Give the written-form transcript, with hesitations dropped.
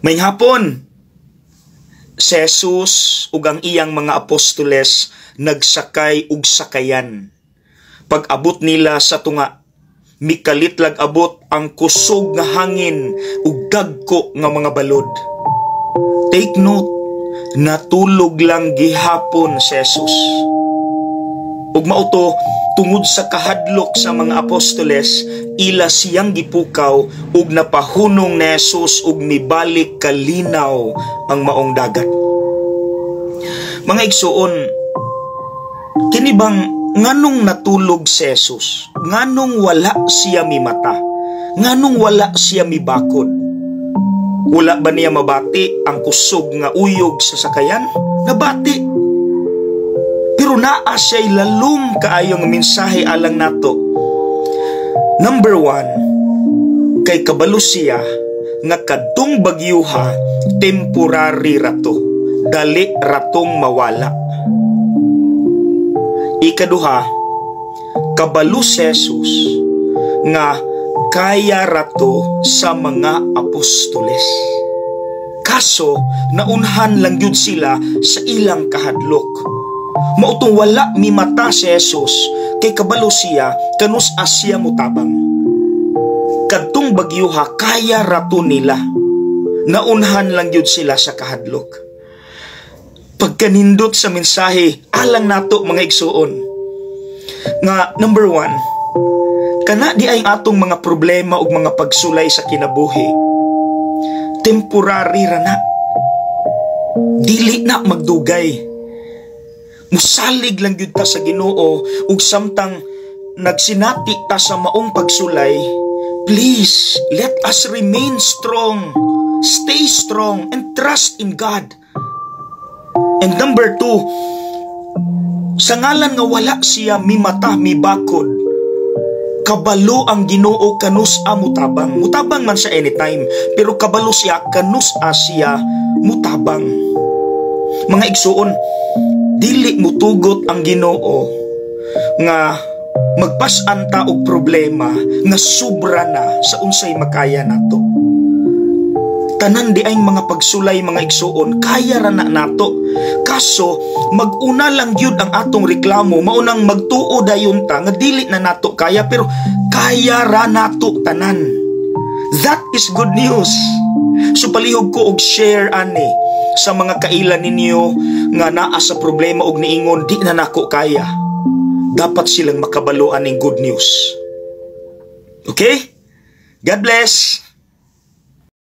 Maayong hapon, si Jesus ug ang iyang mga apostoles nagsakay og sakayan. Pag-abot nila sa tunga, mikalit lag abot ang kusog nga hangin ug dagko nga mga balod. Take note, natulog lang gihapon si Jesus. Ug mao to, tungod sa kahadlok sa mga apostoles, ila siyang gipukaw ug napahunong ni Jesus ug mibalik kalinaw ang maong dagat. Mga igsuon, kini bang nganong natulog si Jesus? Nganong wala siya mimata? Nganong wala siya mibakod? Wala ba niya mabati ang kusog nga uyog sa sakayan? Nabati. Pero naa siya'y lalom kaayo nga mensahe alang nato. Number one, kay kabalo siya nga kadtong bagyuha, temporary rato. Dali ratong mawala. Ikaduha, kabalo si Jesus nga kaya rato sa mga apostoles. Kaso, naunhan lang yun sila sa ilang kahadlok. Mao tong wala mimata si Jesus kay kabalo siya kanus-a siya mutabang. Kadtong bagyuha, kaya rato nila. Naunhan lang yun sila sa kahadlok. Pagkanindot sa mensahe alang nato, mga igsuon. Nga number one, kana diay atong mga problema ug mga pagsulay sa kinabuhi. Temporary ra na. Dili na magdugay. Musalig lang gyud ta sa Ginoo ug samtang nagsinati ta sa maong pagsulay, please let us remain strong. Stay strong and trust in God. And number two, sa ngalan nga wala siya mimata, mibakod, kabalo ang Ginoo kanus-a mutabang. Mutabang man sa anytime, pero kabalo siya kanus-a siya mutabang. Mga igsuon, dili mutugot ang Ginoo nga magpas-an ta og problema nga sobra na sa unsay makaya nato. Tanan diay mga pagsulay, mga igsuon, kaya ra na nato. Kaso maguna lang gyud ang atong reklamo, maunang magtuo dayon ta nga dili na nato kaya, pero kaya ra nato tanan. That is good news. So palihog ko og share ani sa mga kaila ninyo nga naa sa problema og niingon, "Di na nako kaya." Dapat silang makabalo aning good news. Okay? God bless.